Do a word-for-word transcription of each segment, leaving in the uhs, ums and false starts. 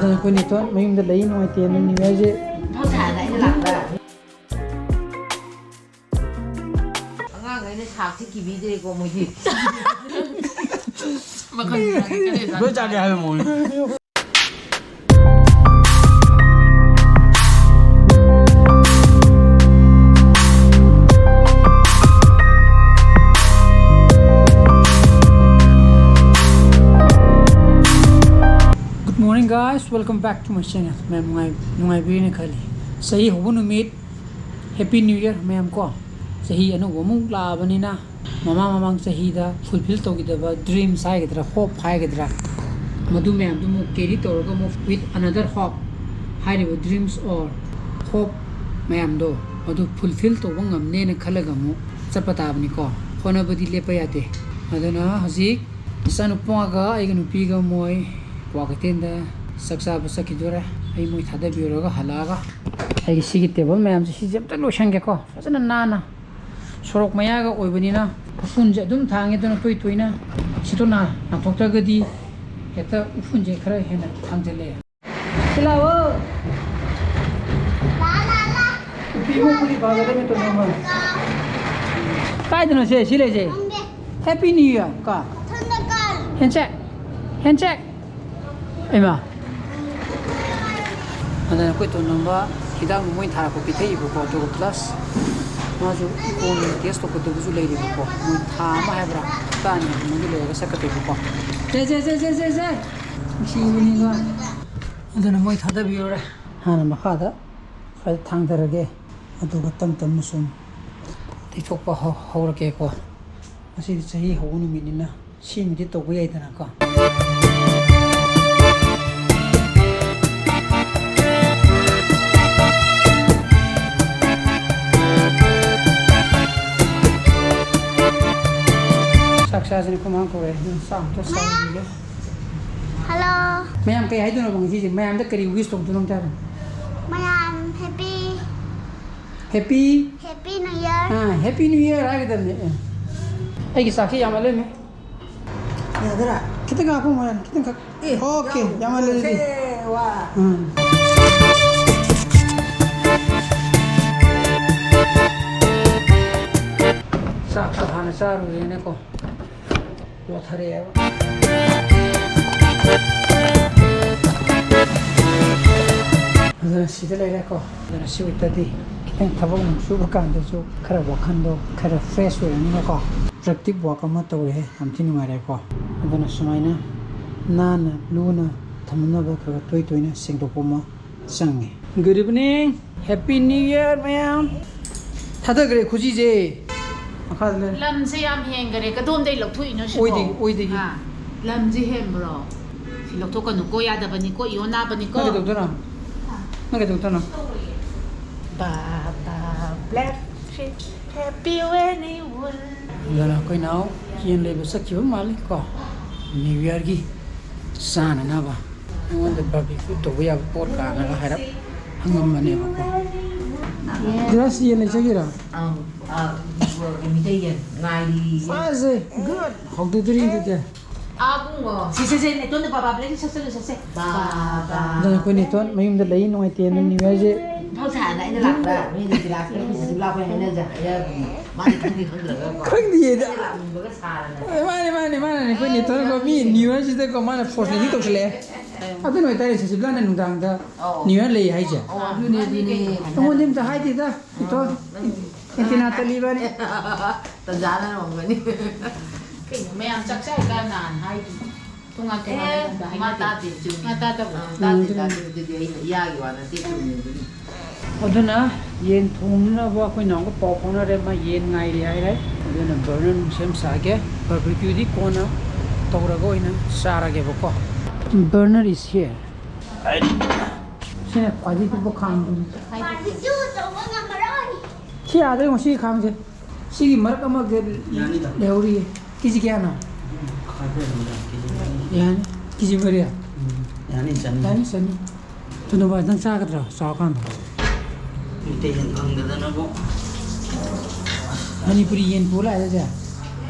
ꯑꯩꯈꯣꯏ ꯅꯦꯊꯣꯟ ꯃꯌꯨꯝꯗ ꯂꯩ, ꯅꯨꯡꯉꯥꯏꯇꯦ꯫ ꯅꯤꯌꯨ ꯌꯔꯁꯦ ꯊꯣꯡ ꯊꯥꯔꯒ ꯑꯩꯅ ꯂꯥꯛꯄ꯫ ꯑꯉꯥꯡꯈꯩꯅ ꯁꯥꯛ ꯊꯤꯛꯈꯤꯕꯤꯗ꯭ꯔꯦꯀꯣ ꯃꯣꯏꯗꯤ꯫ ꯃꯈꯜ ꯃꯈꯜꯒꯤ ꯀꯔꯤ ꯂꯣꯏ ꯆꯥꯒꯦ ꯍꯥꯏꯕ ꯃꯑꯣꯡꯅꯤ꯫ Good morning, guys. Welcome back to my channel. ꯃꯌꯥꯝ ꯅꯨꯡꯉꯥꯏ-, ꯅꯨꯡꯉꯥꯏꯕꯤꯔꯤꯅ ꯈꯜꯂꯤ꯫ ꯆꯍꯤ ꯍꯧꯕ ꯅꯨꯃꯤꯠ, Happy New Year, ꯃꯌꯥꯝ ꯀꯣ꯫ ꯆꯍꯤ ꯑꯅꯧꯕ ꯑꯃꯨꯛ ꯂꯥꯛꯑꯕꯅꯤꯅ, ꯃꯃꯥꯡ ꯃꯃꯥꯡ ꯆꯍꯤꯗ fulfill ꯇꯧꯈꯤꯗꯕ dreams ꯍꯥꯏꯒꯗ꯭ꯔꯥ, hope ꯍꯥꯏꯒꯗ꯭ꯔꯥ, ꯃꯗꯨ ꯃꯌꯥꯝꯗꯨ ꯑꯃꯨꯛ carry ꯇꯧꯔꯒ ꯑꯃꯨꯛ with another hope ꯍꯥꯏꯔꯤꯕ dreams or hope ꯃꯌꯥꯝꯗꯣ, ꯃꯗꯨ fulfill ꯇꯧꯕ ꯉꯝꯅꯦꯅ ꯈꯜꯂꯒ ꯑꯃꯨꯛ ꯆꯠꯄ ꯇꯥꯕꯅꯤꯀꯣ꯫ ꯍꯣꯠꯅꯕꯗꯤ ꯂꯦꯞꯄ ꯌꯥꯗꯦ꯫ ꯑꯗꯨꯅ ꯍꯧꯖꯤꯛ ꯏꯆꯥꯅꯨꯄꯥꯒ ꯑꯩꯒꯤ ꯅꯨꯄꯤꯒ ꯃꯣꯏ ꯀ꯭ꯋꯥꯀꯩꯊꯦꯜꯗ ꯆꯥꯛ ꯆꯥꯕ ꯆꯠꯈꯤꯗꯣꯔꯦ꯫ ꯑꯩ ꯃꯣꯏ ꯊꯥꯗꯕꯤꯔꯨꯔꯒ ꯍꯜꯂꯛꯑꯒ ꯑꯩꯒꯤ ꯁꯤꯒꯤ table ꯃꯌꯥꯝꯁꯦ ꯁꯤꯁꯦ ꯑꯝꯇ ꯂꯣꯏꯁꯟꯒꯦꯀꯣ, ꯐꯖꯅ ꯅꯥꯟꯅ꯫ ꯁꯣꯔꯣꯛ ꯃꯌꯥꯒ ꯑꯣꯏꯕꯅꯤꯅ ꯎꯐꯨꯟꯁꯦ ꯑꯗꯨꯝ ꯊꯥꯡꯉꯦ, ꯑꯗꯨꯅ ꯇꯣꯏ ꯇꯣꯏꯅ ꯁꯤꯠꯇꯣꯛ ꯅꯥ-, ꯅꯥꯟꯊꯣꯛꯇ꯭ꯔꯒꯗꯤ ꯍꯦꯛꯇ ꯎꯐꯨꯟꯁꯦ ꯈꯔ ꯍꯦꯟꯅ ꯊꯥꯡꯖꯜꯂꯛꯑꯦ꯫ ꯁꯤ ꯂꯥꯛꯑꯣ꯫ ꯅꯨꯄꯤ ꯑꯃ ꯄꯨꯔꯤ ꯄꯥꯒꯗꯕꯅꯤ ꯇꯣꯉꯥꯟꯕ꯫ ꯀꯥꯏꯗꯅꯣ ꯁꯦ, ꯁꯤ ꯂꯩꯁꯦ? ꯈꯪꯗꯦ꯫ Happy New Year ꯀꯣ꯫ ꯃꯊꯟꯗ ꯀꯥꯔꯤ꯫ Handshake꯫ Handshake꯫ ꯏꯃꯥ꯫ ꯑꯗꯨꯅ ꯑꯩꯈꯣꯏ ꯇꯣꯟꯅꯝꯕ ꯍꯤꯗꯥꯛ ꯃꯣꯏ ꯊꯥꯔꯛꯄ ꯄꯤꯊꯛꯏꯕꯀꯣ, ꯑꯗꯨꯒ plus ꯃꯥꯁꯨ ꯏꯀꯣꯟ test ꯇꯧꯒꯗꯕꯁꯨ ꯂꯩꯔꯤꯕꯀꯣ, ꯃꯣꯏ ꯊꯥ ꯑꯃ ꯍꯥꯏꯕ꯭ꯔꯥ, ꯍꯞꯇꯥ ꯑꯅꯤ ꯍꯥꯏꯕ꯭ꯔꯥ, ꯃꯗꯨ ꯂꯩꯔꯒ ꯆꯠꯀꯗꯣꯏꯕꯀꯣ꯫ ꯁꯦ, ꯁꯦ, ꯁꯦ꯫ ꯅꯨꯡꯁꯤꯕꯅꯤꯀꯣ꯫ ꯑꯗꯨꯅ ꯃꯣꯏ ꯊꯥꯗꯕꯤꯔꯨꯔꯦ꯫ ꯍꯥꯟꯅ ꯃꯈꯥꯗ ꯁ꯭ꯋꯥꯏꯗ ꯊꯥꯡꯊꯔꯒꯦ, ꯑꯗꯨꯒ ꯇꯞ ꯇꯞꯅ ꯁꯨꯝ ꯇꯩꯊꯣꯛꯄ ꯍꯧ-, ꯍꯧꯔꯒꯦꯀꯣ꯫ ꯉꯁꯤꯗꯤ ꯆꯍꯤ ꯍꯧꯕ ꯅꯨꯃꯤꯠꯅꯤꯅ ꯁꯤꯃꯗꯤ ꯇꯧꯕ ꯌꯥꯏꯗꯅꯀꯣ꯫ ꯆꯥꯛ ꯆꯥꯁꯤꯅ ꯑꯩꯈꯣꯏ ꯃꯥꯅ ꯀꯧꯔꯛꯑꯦ꯫ ꯑꯗꯨꯅ ꯆꯥꯛ ꯑꯝꯇ ꯆꯥꯈꯤꯒꯦ꯫ ꯍꯜꯂꯣ꯫ ꯃꯌꯥꯝ ꯀꯩ ꯍꯥꯏꯗꯣꯏꯅꯣꯕ ꯉꯁꯤꯁꯦ? ꯃꯌꯥꯝꯗ ꯀꯔꯤ wish ꯇꯧꯗꯣꯏꯅꯣ ꯑꯝꯇ ꯍꯥꯏꯔꯣ꯫ ꯃꯌꯥꯝ happy, happy, happy New Year꯫ ꯑꯥ, Happy New Year ꯍꯥꯏꯒꯗꯕꯅꯦ꯫ ꯑꯦ꯫ ꯑꯩꯒꯤ ꯆꯥꯛꯁꯤ ꯌꯥꯝꯃꯜꯂꯦꯃꯦ꯫ ꯌꯥꯗ꯭ꯔꯥ? ꯈꯤꯇꯪ ꯍꯥꯞꯄꯣ ꯃꯌꯥꯝ, ꯈꯤꯇꯪꯈꯛ꯫ ꯑꯦ, OK, ꯌꯥꯝꯃꯜꯂꯦ ꯑꯗꯨꯗꯤ꯫ ꯎꯝ꯫ ꯆꯥꯛꯁꯨ ꯍꯥꯟꯅ ꯆꯥꯔꯨꯔꯦꯅꯦꯀꯣ꯫ ꯂꯣꯊꯔꯛꯑꯦꯕ꯫ ꯑꯗꯨꯅ ꯁꯤꯗ ꯂꯩꯔꯦꯀꯣ꯫ ꯑꯗꯨꯅ ꯁꯤ ꯋꯤꯛꯇꯗꯤ ꯈꯤꯇꯪ ꯊꯕꯛ ꯅꯨꯡ ꯁꯨꯕ ꯀꯥꯟꯗꯁꯨ ꯈꯔ ꯋꯥꯈꯜꯗꯣ ꯈꯔ ꯐ꯭ꯔꯦꯁ ꯑꯣꯏꯔꯅꯤꯅꯀꯣ꯫ ꯄ꯭ꯔꯗꯛꯇꯤꯞ ꯋꯥꯛ ꯑꯃ ꯇꯧꯔꯦ, ꯌꯥꯝ ꯊꯤ ꯅꯨꯡꯉꯥꯏꯔꯦꯀꯣ꯫ ꯑꯗꯨꯅ ꯁꯨꯃꯥꯏꯅ ꯅꯥꯟꯅ ꯂꯨꯅ ꯊꯝꯅꯕ ꯈꯔ ꯈꯔ ꯇꯣꯏ ꯇꯣꯏꯅ ꯁꯦꯡꯗꯣꯛꯄ ꯑꯃ ꯆꯪꯉꯤ꯫ Good evening, Happy New Year ꯃꯌꯥꯝ꯫ ꯊꯥꯗꯈ꯭ꯔꯦ ꯈꯨꯖꯤꯁꯦ꯫ ꯃꯈꯥꯗ ꯂꯩ꯫ ꯂꯝꯁꯦ ꯌꯥꯝ ꯍꯦꯟꯈꯔꯦ꯫ ꯀꯗꯣꯝꯗꯩ ꯂꯧꯊꯣꯛꯏꯅꯣ ꯁꯤꯕꯣ? ꯑꯣꯏꯗꯒꯤ, ꯑꯣꯏꯗꯒꯤ꯫ ꯍꯥ? ꯂꯝꯁꯦ ꯍꯦꯟꯕ꯭ꯔꯣ? ꯁꯤ ꯂꯧꯊꯣꯛꯀꯅꯨꯀꯣ, ꯌꯥꯗꯕꯅꯤꯀꯣ, ꯏꯌꯣꯟ ꯅꯥꯕꯅꯤꯀꯣ꯫ ꯅꯪ ꯀꯩꯗꯧꯗꯣꯏꯅꯣ? ꯅꯪ ꯀꯩꯗꯧꯗꯣꯏꯅꯣ? ꯕꯥꯕꯥ ꯕ꯭ꯂꯦꯛ ꯁꯤꯞ ꯍꯦꯄꯤ ꯋꯦꯅꯤꯋꯨꯟ꯫ ꯑꯗꯨꯅ ꯑꯩꯈꯣꯏ ꯅꯥꯎ ꯌꯦꯟ ꯂꯩꯕ ꯆꯠꯈꯤꯕ ꯃꯥꯜꯂꯤ ꯀꯣ, ꯅ꯭ꯌꯨ ꯌꯔꯒꯤ ꯆꯥꯅꯅꯕ꯫ ꯑꯩꯉꯣꯟꯗ ꯕꯥꯔꯕꯤꯀ꯭ꯌꯨ ꯇꯧꯕ ꯌꯥꯕ ꯄꯣꯠ ꯀꯥꯟꯅꯒ ꯍꯥꯏꯔꯞ ꯍꯪꯉꯝꯕꯅꯦꯕꯀꯣ꯫ ꯒ꯭ꯔꯥꯁ ꯌꯦꯟ ꯂꯩꯖꯒꯦꯔꯥ? ꯑꯪ, ꯑ, ꯃꯤꯇꯩ ꯌꯦꯟ ꯉꯥꯏꯔꯤ꯫ ꯐꯥꯁꯦ, ꯒꯨꯗ꯫ ꯍꯧꯗꯣꯛꯇꯣꯔꯤ ꯑꯗꯨꯗꯤ꯫ ꯑꯥ, ꯕꯨꯡꯉꯣ꯫ ꯁꯤ, ꯁꯦ, ꯁꯦ, ꯅꯦꯇꯣꯟꯗ ꯕꯕꯥ ꯕ꯭ꯂꯦꯛꯀꯤ ꯁꯠꯆꯜꯂꯨ, ꯁꯠꯁꯦ꯫ ꯕꯕꯥ꯫ ꯑꯗꯨꯅ ꯑꯩꯈꯣꯏ ꯅꯦꯇꯣꯟ ꯃꯌꯨꯝꯗ ꯂꯩ, ꯅꯨꯡꯉꯥꯏꯇꯦ, ꯅꯪ ꯅ꯭ꯌꯨ ꯌꯔꯁꯦ꯫ ꯐꯧ ꯁꯥꯅ ꯑꯩꯅ ꯂꯥꯛꯄ, ꯃꯤꯅ ꯖꯤꯂꯥꯁ ꯂꯩꯔꯛꯄꯁꯤꯁꯨ ꯂꯥꯛꯄꯩ ꯍꯥꯏꯅꯖ-, ꯍꯥꯏꯅꯕꯅꯦ꯫ ꯃꯥꯗꯤ ꯈꯪꯗꯤ ꯈꯪꯗ꯭ꯔꯒꯀꯣ꯫ ꯈꯪꯗꯤꯌꯦꯗ꯫ ꯑꯩꯅ ꯂꯥꯛꯅꯤꯡꯕꯒ ꯁꯥꯗꯅ꯫ ꯑꯦ, ꯃꯥꯅꯦ, ꯃꯥꯅꯦ, ꯃꯥꯅꯦ꯫ ꯑꯩꯈꯣꯏ ꯅꯦꯇꯣꯟꯀꯣ ꯃꯤ ꯅ꯭ꯌꯨ ꯌꯔꯁꯤꯗꯀꯣ ꯃꯥꯅ ꯐꯣꯔꯁ ꯂꯦꯟꯗꯤꯡ ꯇꯧꯁꯜꯂꯛꯑꯦ꯫ ꯑꯗꯨꯅ ꯑꯣꯏꯇꯥꯔꯦ ꯁꯁꯤꯕꯂꯥꯅ ꯅꯨꯡꯗꯥꯡꯗ ꯑꯧ꯫ ꯅ꯭ꯌꯨ ꯌꯔ ꯂꯩ ꯍꯥꯏꯁꯦ꯫ ꯑꯧ, ꯑꯗꯨꯅꯦ, ꯑꯗꯨꯅꯦ꯫ ꯑꯩꯉꯣꯟꯗ ꯑꯝꯇ ꯍꯥꯏꯗꯦꯗ, ꯅꯦꯇꯣꯟ꯫ ꯑꯦꯟꯇꯤꯅꯥ ꯇꯠꯂꯤꯕꯅꯤ꯫ ꯇꯟꯖꯥꯅ ꯑꯣꯏꯔꯝꯒꯅꯤ꯫ ꯀꯩꯅꯣ ꯃꯌꯥꯝ ꯆꯥꯛ ꯆꯥꯏꯀꯥꯟ ꯅꯍꯥꯟ ꯍꯥꯏꯗꯨꯗꯤ꯫ ꯇꯣꯉꯥꯟ ꯇꯣꯉꯥꯟꯅ ꯑꯦ, ꯑꯝꯇ ꯃꯥ ꯍꯥꯏꯅꯗꯦ꯫ ꯇꯥꯗꯦ, ꯆꯨꯝꯃꯤ꯫ ꯃꯥ ꯇꯥꯗꯕ꯭ꯔꯣ? ꯑꯥ, ꯇꯥꯗꯦ, ꯎꯝ꯫ ꯇꯥꯗꯦ꯫ ꯑꯗꯨꯗꯤ ꯑꯩꯅ ꯏꯌꯥꯒꯤ ꯋꯥ ꯅꯠꯇꯦ, ꯆꯨꯝꯃꯤ ꯑꯗꯨꯗꯤ꯫ ꯑꯗꯨꯅ ꯌꯦꯟ ꯊꯣꯡꯅꯕ ꯑꯩꯈꯣꯏ ꯅꯥꯎꯒ ꯄꯥꯎ ꯐꯥꯎꯅꯔꯦ, ꯃꯥ ꯌꯦꯟ ꯉꯥꯏꯔꯤ ꯍꯥꯏꯔꯦ꯫ ꯑꯗꯨꯅ ꯕꯔꯅꯔ ꯅꯨꯡ ꯁꯦꯝ ꯁꯥꯒꯦ, ꯕꯥꯔꯕꯤꯀ꯭ꯌꯨꯗꯤ ꯀꯣꯟꯅ ꯇꯧꯔꯒ ꯑꯣꯏꯅ ꯆꯥꯔꯒꯦꯕꯀꯣ꯫ Burner is here. ꯁꯤꯅ ꯈ꯭ꯋꯥꯏꯗꯒꯤ ꯄꯤꯛꯄ ꯈꯥꯡꯗꯨꯅꯤ꯫ ꯁꯤ ꯌꯥꯗ꯭ꯔꯦ, ꯉꯁꯤꯒꯤ ꯈꯥꯡꯁꯦ꯫ ꯁꯤꯒꯤ ꯃꯔꯛ ꯑꯃ ꯒꯦꯞ ꯌꯥꯅꯤꯗ꯫ ꯂꯩꯍꯧꯔꯤꯌꯦ꯫ ꯀꯦꯖꯤ ꯀꯌꯥꯅꯣ? ꯈꯥꯏꯕ ꯌꯥꯅꯤꯗ, ꯀꯦꯖꯤ ꯃꯔꯤ꯫ ꯌꯥꯅꯤ꯫ ꯀꯦꯖꯤ ꯃꯔꯤ? ꯎꯝ, ꯌꯥꯅꯤ, ꯆꯟꯅꯤ꯫ ꯌꯥꯅꯤ, ꯆꯟꯅꯤ꯫ ꯇꯨꯅꯨꯕ, ꯅꯪ ꯆꯥꯒꯗ꯭ꯔꯣ? ꯆꯥꯎꯔꯀꯥꯟꯗ꯫ ꯃꯤꯇꯩ ꯌꯦꯟ ꯐꯪꯗꯗꯅꯕꯨ꯫ ꯃꯅꯤꯄꯨꯔꯤ ꯌꯦꯟ ꯄꯨ ꯂꯥꯛꯑꯦ, ꯁꯦ꯫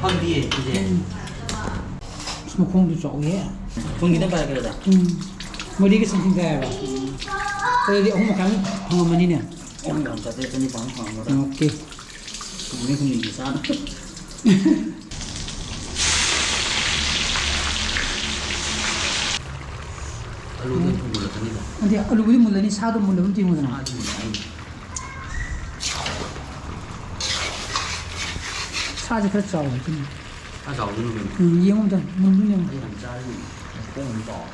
ꯐꯪꯗꯤꯌꯦ, ꯁꯤꯁꯦ꯫ ꯎꯝ꯫ ꯑꯁ, ꯃꯈꯣꯡꯗꯨ ꯆꯥꯎꯋꯤꯍꯦ꯫ ꯊꯨꯝ ꯈꯤꯇꯪ ꯄꯥꯏꯔꯛꯀꯦꯔꯥ, ꯑꯣꯖꯥ? ꯎꯝ꯫ ꯃꯔꯤꯒ ꯁꯝꯊꯤꯡ ꯇꯥꯏꯌꯦꯕ꯫ ꯑꯗꯨꯗꯤ ꯑꯍꯨꯝ ꯃꯈꯥꯏꯃꯨꯛ ꯐꯪꯉꯝꯃꯅꯤꯅꯦ꯫ ꯑꯍꯨꯝ ꯃꯈꯥꯏ ꯆꯥꯇ꯭ꯔꯦꯠ ꯆꯅꯤꯄꯥꯟ ꯐꯪꯉꯝꯃꯗ꯭ꯔꯥ? ꯑꯣꯀꯦ꯫ ꯅꯨꯃꯤꯠ ꯍꯨꯝꯅꯤꯒꯤ ꯆꯥꯅ꯫ ꯑꯂꯨꯗꯨ ꯊꯣꯡ ꯃꯨꯜꯂꯛꯀꯅꯤꯗ꯫ ꯑꯗꯤ ꯑꯂꯨꯕꯨꯗꯤ ꯃꯨꯜꯂꯅꯤ, ꯁꯥꯗꯣ ꯃꯨꯜꯂꯕ ꯑꯝꯇ ꯌꯦꯡꯉꯨꯗꯅ꯫ ꯁꯥꯗꯤ ꯃꯨꯜꯂꯛꯑꯅꯤ꯫ ꯁꯥꯁꯦ ꯈꯔ ꯆꯥꯎꯋꯦ ꯑꯗꯨꯅ꯫ ꯁꯥ ꯆꯥꯎꯗꯣꯏꯅꯣ ꯀꯩꯅꯣ? ꯎꯝ, ꯌꯦꯡꯉꯨ ꯑꯝꯇ, ꯃꯨꯟꯗꯣꯏꯅꯦ ꯌꯦꯡꯉꯨ꯫ ꯑꯩ ꯌꯥꯝ ꯆꯥꯔꯗꯤ ꯃꯈꯣꯡ ꯑꯃ ꯆꯥꯎ꯫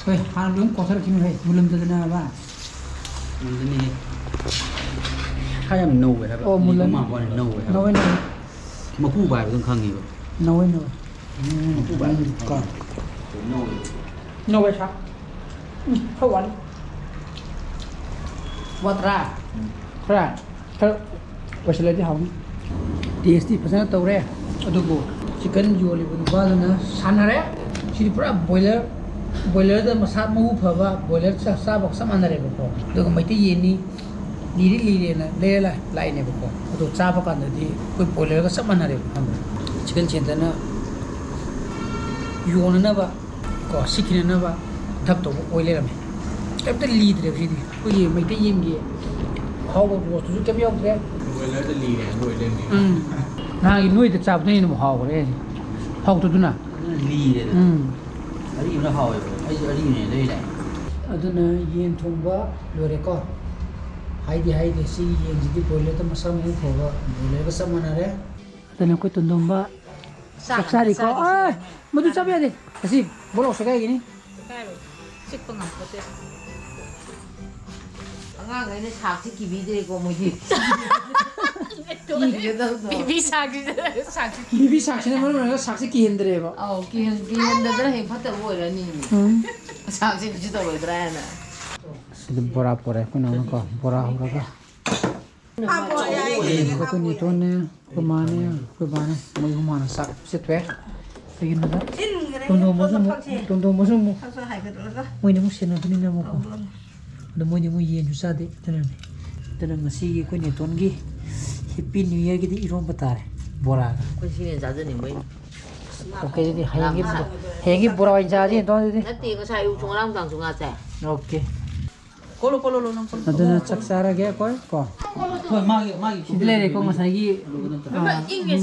ꯍꯣꯏ, ꯍꯥꯟꯅ ꯂꯣꯏ ꯀꯣꯊꯔꯛꯈꯤꯅꯨ ꯍꯦ, ꯃꯨꯜꯂꯝꯗꯗꯅꯕ꯫ ꯃꯨꯜꯂꯅꯤꯍꯦ꯫ ꯁꯥ ꯌꯥꯝ ꯅꯧꯋꯦ ꯍꯥꯏꯕ꯫ ꯑꯣ, ꯂꯤꯕ ꯃꯨꯜꯂꯅꯤ꯫ ꯃꯥꯟꯕ ꯋꯥꯅꯤ, ꯅꯧꯋꯦ ꯍꯥꯏꯕ꯫ ꯅꯧꯋꯦ, ꯅꯧꯋꯦ꯫ ꯃꯀꯨ ꯄꯥꯏꯕ ꯑꯗꯨꯝ ꯈꯪꯉꯦꯕ꯫ ꯅꯧꯋꯦ, ꯅꯧꯋꯦ꯫ ꯎꯝ, ꯃꯀꯨ ꯄꯥꯏꯕ ꯑꯗꯨꯝ ꯀꯣ꯫ ꯈꯪꯉꯦ꯫ ꯅꯧꯋꯦ꯫ ꯅꯧꯋꯦ ꯁꯥ꯫ ꯎꯝ, ꯈꯔ ꯋꯥꯠꯂꯤ꯫ ꯋꯥꯠꯇ꯭ꯔꯥ? ꯎꯝ꯫ ꯈꯔ? ꯈꯔ ꯑꯣꯏꯁꯤꯜꯂꯗꯤ ꯍꯥꯎꯅꯤ꯫ ꯇꯦꯁꯇꯤ ꯐꯖꯅ ꯇꯧꯔꯦ, ꯑꯗꯨꯕꯨ ꯆꯤꯛꯀꯟ ꯌꯣꯜꯂꯤꯕ ꯅꯨꯄꯥꯗꯨꯅ ꯁꯥꯟꯅꯔꯦ꯫ ꯁꯤꯗꯤ ꯄꯨꯔꯥ ꯕꯣꯏꯂꯔ, ꯕꯣꯏꯂꯔꯗ ꯃꯁꯥ ꯃꯎ ꯐꯕ ꯕꯣꯏꯂꯔ ꯆꯥ-, ꯆꯥꯕꯒ ꯆꯞ ꯃꯥꯟꯅꯔꯦꯕꯀꯣ꯫ ꯑꯗꯨꯒ ꯃꯩꯇꯩ ꯌꯦꯟꯅꯤ, ꯂꯤꯔꯤ ꯂꯤꯔꯦꯅ ꯂꯩꯔ ꯂꯥꯛ-, ꯂꯥꯛꯏꯅꯦꯕꯀꯣ꯫ ꯑꯗꯣ ꯆꯥꯕ ꯀꯥꯟꯗꯗꯤ ꯑꯩꯈꯣꯏ ꯕꯣꯏꯂꯔꯒ ꯆꯞ ꯃꯥꯟꯅꯔꯦꯕ, ꯈꯪꯕ꯭ꯔꯥ? ꯆꯤꯛꯀꯟ ꯁꯦꯟꯇꯔꯅ ꯌꯣꯟꯅꯅꯕ ꯀꯣ, ꯁꯤꯠꯈꯤꯅꯅꯕ ꯙꯞ ꯇꯧꯕ ꯑꯣꯏ ꯂꯩꯔꯝꯃꯦ꯫ ꯀꯩꯝꯇ ꯂꯤꯗ꯭ꯔꯦꯕ ꯁꯤꯗꯤ꯫ ꯑꯩꯈꯣꯏꯒꯤ ꯃꯩꯇꯩ ꯌꯦꯟꯒꯤ ꯑꯍꯥꯎꯕ ꯔꯣꯁꯇꯨꯁꯨ ꯀꯩꯝ ꯌꯥꯎꯗ꯭ꯔꯦ꯫ ꯕꯣꯏꯂꯔꯗ ꯂꯤꯔꯦ ꯍꯥꯏꯕ ꯑꯣꯏ ꯂꯩꯔꯝꯃꯦ꯫ ꯎꯝ꯫ ꯅꯍꯥꯟꯒꯤ ꯅꯣꯏꯗ ꯆꯥꯕꯗꯨꯅ ꯍꯦꯟꯅ ꯍꯥꯎꯈ꯭ꯔꯦ꯫ ꯍꯥꯎꯇꯗꯨꯅ? ꯑꯗꯨꯅ ꯂꯤꯔꯦꯗ꯫ ꯎꯝ꯫ ꯑꯔꯤꯕꯅ ꯍꯥꯎꯋꯦꯕ꯫ ꯑꯩꯁꯨ ꯑꯔꯤꯕꯅꯦ ꯂꯩꯔꯦ꯫ ꯑꯗꯨꯅ ꯌꯦꯟ ꯊꯣꯡꯕ ꯂꯣꯏꯔꯦꯀꯣ꯫ ꯍꯥꯏꯗꯤ ꯍꯥꯏꯗꯤ ꯁꯤꯒꯤ ꯌꯦꯟꯁꯤꯗꯤ ꯕꯣꯏꯂꯔꯗ ꯃꯁꯥ ꯃꯎ ꯐꯕ ꯕꯣꯏꯂꯔꯒ ꯆꯞ ꯃꯥꯟꯅꯔꯦ꯫ ꯑꯗꯨꯅ ꯑꯩꯈꯣꯏ ꯇꯣꯟꯗꯣꯝꯕ ꯆꯥꯛ ꯆꯥꯛ ꯆꯥꯔꯤꯀꯣ? ꯆꯥꯔꯤ, ꯑꯦ, ꯆꯥꯔꯤ꯫ ꯃꯗꯨ ꯆꯥꯕ ꯌꯥꯗꯦ꯫ ꯑꯁꯤ ꯕꯣꯂꯣꯛ ꯁꯦꯒꯥꯏꯒꯤꯅꯤ꯫ ꯁꯦꯒꯥꯏꯔꯣꯏ꯫ ꯆꯤꯛꯄ ꯉꯝꯄꯣꯠꯇꯦ꯫ ꯑꯉꯥꯡꯈꯩꯅ ꯁꯥꯛꯁꯦ ꯀꯤꯕꯤꯗ꯭ꯔꯦꯀꯣ ꯃꯣꯏꯗꯤ꯫ ꯀꯤꯒꯗꯕꯗꯣ꯫ ꯕꯤꯕꯤ ꯁꯥꯛꯁꯤꯗ, ꯁꯥꯛꯁꯤ ꯕꯤꯕꯤ ꯁꯥꯛꯁꯤꯅ ꯃꯔꯝ ꯑꯣꯏꯔꯒ ꯁꯥꯛꯁꯤ ꯀꯤꯍꯟꯗ꯭ꯔꯦꯕ꯫ ꯑꯧ, ꯀꯤꯍꯟ-, ꯀꯤꯍꯟꯗꯗꯅ ꯍꯦꯛ ꯐꯠꯇꯕ ꯑꯣꯏꯔꯅꯤ꯫ ꯎꯝ꯫ ꯁꯥꯛꯁꯤ ꯀꯩꯁꯨ ꯇꯧꯔꯣꯏꯗ꯭ꯔꯥ ꯍꯥꯏꯅ꯫ ꯁꯤꯗ ꯕꯣꯔꯥ ꯄꯣꯔꯛꯑꯦ ꯑꯩꯈꯣꯏ ꯅꯥꯎꯅꯀꯣ, ꯕꯣꯔꯥ ꯍꯧꯔꯒ꯫ ꯍꯥꯞꯄꯣ, ꯌꯥꯏꯌꯦ, ꯍꯥꯞꯄꯣ꯫ ꯑꯩꯈꯣꯏ ꯅꯦꯇꯣꯟꯅꯦ, ꯑꯩꯈꯣꯏ ꯃꯥꯅꯦ, ꯑꯩꯈꯣꯏ ꯕꯥꯅꯦ, ꯃꯣꯏ ꯑꯍꯨꯝ ꯍꯥꯟꯅ ꯆꯥꯛ ꯄꯤꯖꯊꯣꯛꯑꯦ꯫ ꯀꯩꯒꯤꯅꯣꯗ ꯏꯟꯈ꯭ꯔꯦ, ꯇꯣꯟꯗꯣꯝꯕꯁꯨ ꯑꯃꯨꯛ, ꯃꯐꯝꯁꯦ꯫ ꯇꯣꯟꯗꯣꯝꯕꯁꯨ ꯑꯃꯨꯛ ꯈꯔ ꯈꯔ ꯍꯥꯏꯒꯠꯂꯒ꯫ ꯃꯣꯏꯅ ꯑꯃꯨꯛ ꯁꯦꯟꯅꯗꯣꯏꯅꯤꯅ ꯑꯃꯨꯛꯀꯣ꯫ ꯇꯧꯗꯣꯏꯅꯤ꯫ ꯑꯗꯣ ꯃꯣꯏꯗꯤ ꯃꯣꯏ ꯌꯦꯟꯁꯨ ꯆꯥꯗꯦ, ꯑꯗꯨꯅꯅꯦ꯫ ꯑꯗꯨꯅ ꯉꯁꯤꯒꯤ ꯑꯩꯈꯣꯏ ꯅꯦꯇꯣꯟꯒꯤ Happy New Yearꯒꯤꯗꯤ ꯏꯔꯣꯝꯕ ꯇꯥꯔꯦ, ꯕꯣꯔꯥꯒ꯫ ꯑꯩꯈꯣꯏ ꯁꯤꯅ ꯆꯥꯖꯅꯤꯡꯕꯩꯅꯤ꯫ ꯑꯣꯀꯦ, ꯑꯗꯨꯗꯤ ꯍꯌꯦꯡꯒꯤ, ꯍꯌꯦꯡꯒꯤ ꯕꯣꯔꯥ ꯑꯣꯏꯅ ꯆꯥꯁꯤ, ꯅꯠꯇ꯭ꯔꯣ? ꯑꯗꯨꯗꯤ ꯅꯠꯇꯦ, ꯉꯁꯥꯏ ꯑꯌꯨꯛꯁꯨ, ꯉꯔꯥꯡ ꯅꯨꯡꯗꯥꯡꯁꯨ ꯉꯥ ꯆꯥꯏ꯫ ꯑꯣꯀꯦ꯫ ꯀꯣꯠꯂꯣ, ꯀꯣꯠꯂꯣ, ꯂꯣ, ꯅꯪ ꯀꯣꯠꯂꯣ꯫ ꯑꯗꯨꯅ ꯆꯥꯛ ꯆꯥꯔꯒꯦ ꯑꯩꯈꯣꯏ ꯀꯣ꯫ ꯍꯣꯏ, ꯃꯥꯒꯤ, ꯃꯥꯒꯤ ꯁꯤꯗ ꯂꯩꯔꯦꯀꯣ, ꯉꯁꯥꯏꯒꯤ, ꯑ,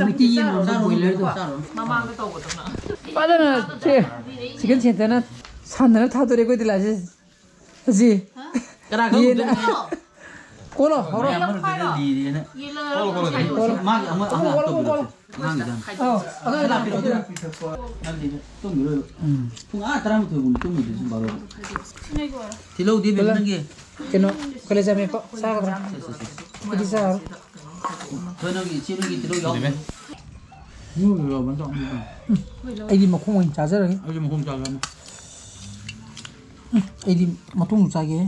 ꯃꯩꯇꯩ ꯌꯦꯟ ꯑꯃ ꯆꯥꯔꯣ, ꯕꯣꯏꯂꯔꯗꯣ꯫ ꯆꯥꯔꯣ꯫ ꯃꯃꯥꯡꯗ ꯇꯧꯕꯗꯧꯅ꯫ ꯐꯖꯅ ꯁꯦ, ꯆꯤꯛꯀꯟ ꯁꯦꯟꯇꯔꯅ ꯁꯥꯟꯅꯅ ꯊꯥꯗꯣꯔꯦ ꯑꯩꯈꯣꯏ ꯗꯤꯂꯥꯁꯦ꯫ ꯑꯁꯤ꯫ ꯀꯅꯥ ꯌꯦꯟ꯫ ꯈꯪꯗꯣꯏꯅꯣ? ꯀꯣꯠꯂꯣ, ꯍꯧꯔꯣ꯫ ꯃꯌꯥꯝ ꯃꯔꯛꯇꯨꯗ ꯂꯤꯔꯦꯅ꯫ ꯀꯣꯠꯂꯣ, ꯀꯣꯠꯂꯣ, ꯀꯣꯠꯂꯣ꯫ ꯃꯥꯒꯤ ꯑꯃ, ꯑꯉꯥꯡ ꯀꯣꯠꯂꯣ, ꯀꯣꯠꯂꯣ, ꯇꯧꯕꯤꯔꯣ꯫ ꯀꯣꯠꯂꯣ꯫ ꯑꯉꯥꯡꯒꯤꯗ꯫ ꯑꯧ, ꯑꯉꯥꯡ ꯂꯥꯛꯄꯤꯔꯣ꯫ ꯅꯪꯗꯤ ꯇꯨꯝꯈꯤꯔꯣꯏꯕ꯫ ꯎꯝ꯫ ꯄꯨꯡ ꯑꯥ ꯇꯔꯥꯃꯥꯊꯣꯏ ꯐꯥꯎ ꯇꯨꯝꯃꯣꯏꯗꯣꯏꯁꯤ ꯕꯥꯔꯣ꯫ ꯇꯤꯜꯍꯧꯗꯤ ꯏꯕꯦꯝꯃ ꯅꯪꯒꯤ꯫ ꯀꯩꯅꯣ, ꯀꯣꯂꯦꯖ ꯌꯥꯝ ꯃꯦꯞꯄ ꯆꯥꯒꯗ꯭ꯔꯥ? ꯁꯦ, ꯁꯦ, ꯁꯦ꯫ ꯑꯩꯗꯤ ꯆꯥꯔꯣꯏ꯫ ꯍꯣꯏ, ꯅꯪꯒꯤ ꯏꯆꯦ ꯅꯪꯒꯤ ꯇꯤꯜꯍꯧ ꯌꯥꯎꯕꯅꯦ꯫ ꯎꯝ, ꯑꯩꯗꯤ ꯃꯈꯣꯡ ꯑꯣꯏꯅ ꯆꯥꯖꯔꯒꯦ꯫ ꯑꯩꯗꯤ ꯃꯈꯣꯡ ꯆꯥꯒꯦ꯫ ꯎꯝ, ꯑꯩꯗꯤ ꯃꯇꯨꯡ ꯆꯥꯒꯦ꯫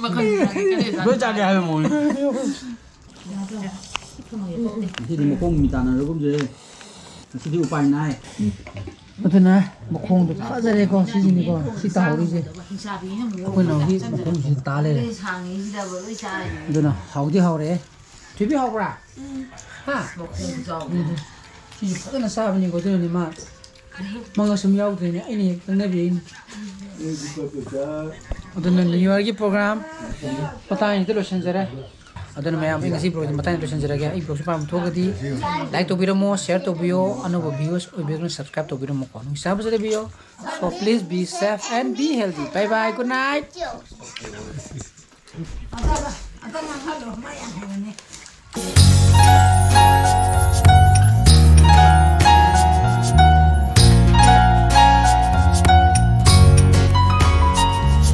ꯃꯈꯜ ꯃꯈꯜꯒꯤ ꯀꯔꯤ ꯂꯣꯏ ꯆꯥꯒꯦ ꯍꯥꯏꯕ ꯃꯑꯣꯡꯅꯤ꯫ ꯉꯁꯤꯗꯤ ꯃꯈꯣꯡ ꯃꯤ ꯇꯥꯟꯅꯔꯒꯨꯝꯁꯦ꯫ ꯉꯁꯤꯗꯤ ꯎꯄꯥꯏ ꯅꯥꯏ꯫ ꯑꯗꯨꯅ ꯃꯈꯣꯡꯗꯣ ꯐꯖꯔꯦꯀꯣ, ꯁꯤꯁꯤꯅꯤꯀꯣ, ꯁꯤ ꯇꯥꯍꯧꯔꯤꯁꯦ꯫ ꯑꯩꯈꯣꯏꯅ ꯍꯧꯖꯤꯛ ꯃꯈꯣꯡꯁꯤꯗ ꯇꯥ ꯂꯩꯔꯦ꯫ ꯑꯗꯨꯅ ꯍꯥꯎꯗꯤ ꯍꯥꯎꯔꯦ꯫ ꯊꯣꯏꯕꯤ ꯍꯥꯎꯕ꯭ꯔꯥ? ꯍꯥ? ꯎꯝ꯫ ꯁꯤꯁꯨ ꯐꯖꯅ ꯆꯥꯕꯅꯤꯀꯣ, ꯑꯗꯨꯅꯅꯦ ꯃꯥ ꯃꯉꯛ ꯁꯨꯝ ꯌꯥꯎꯗ꯭ꯔꯦꯅꯦ, ꯑꯩꯅ ꯍꯦꯛ ꯆꯪꯅꯕꯤꯔꯤꯅꯦ꯫ ꯑꯗꯨꯅ ꯅ꯭ꯌꯨ ꯌꯔꯒꯤ ꯄ꯭ꯔꯣꯒ꯭ꯔꯥꯝ ꯃꯇꯥꯡꯁꯤꯗ ꯂꯣꯏꯁꯤꯟꯖꯔꯦ꯫ ꯑꯗꯨꯅ ꯃꯌꯥꯝ, ꯑꯩ ꯉꯁꯤ ꯄ꯭ꯔꯣꯒ꯭ꯔꯥꯝ ꯃꯇꯥꯡ ꯂꯣꯏꯁꯤꯟꯖꯔꯒꯦ꯫ ꯑꯩ ꯕ꯭ꯂꯣꯒꯁꯤ ꯄꯥꯝꯕ ꯊꯣꯛꯑꯒꯗꯤ ꯂꯥꯏꯛ ꯇꯧꯕꯤꯔꯝꯃꯣ, ꯁꯤꯌꯔ ꯇꯧꯕꯤꯌꯣ, ꯑꯅꯧꯕ ꯚ꯭ꯌꯨꯋꯔꯁ ꯑꯣꯏꯕꯤꯔꯒꯅ ꯁꯕꯁꯀ꯭ꯔꯥꯏꯕ ꯇꯧꯕꯤꯔꯝꯃꯣꯀꯣ꯫ ꯅꯨꯡꯁꯤꯕ ꯐꯖꯅ ꯂꯩꯕꯤꯌꯣ꯫ So please be safe and be healthy. Bye bye, good night.